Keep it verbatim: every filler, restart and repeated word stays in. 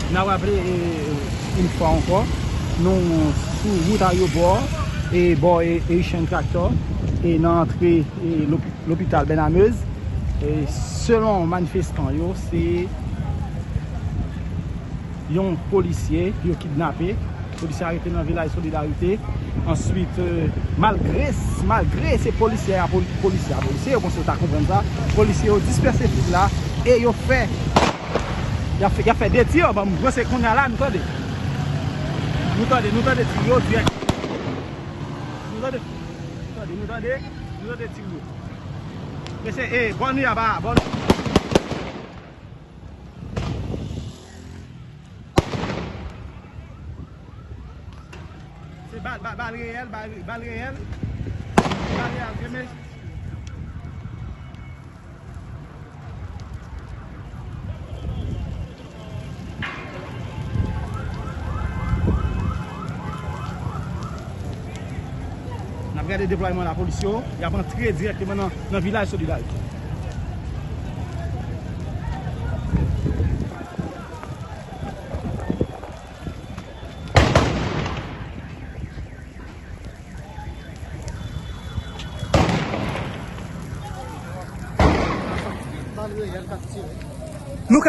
N ap raple, e, yon fwa ankò, nou sou wout ayewopò, e bò, e, Asian Tractor, e nan antre, e, lop-, lopital Bènamez. E selon manifestan yo, se yon polisye yo kidnape. Polisye arete nan Vilaj Solidarite. Answit, e, malgre, malgre se polisye a, poli-, polisye a, polisye, yo panse yo ta konprann sa. Polisye yo dispèse foul la e yo fè, y ap fè, y ap fè de tir. Bon, m panse kounye a la, nou tande. Nou tande, nou tande tir yo dirèk. Nou tande, tande, nou tande, nou tande tir yo. Mesye, e, bò nou ye a, bò. Se bal, bal, bal reyèl, bal, bal reyèl. Bal reyèl, ke men. N ap gade deplwayman lapolis yo. Y ap antre dirèkteman nan, nan Vilaj Solidarite. Nou ka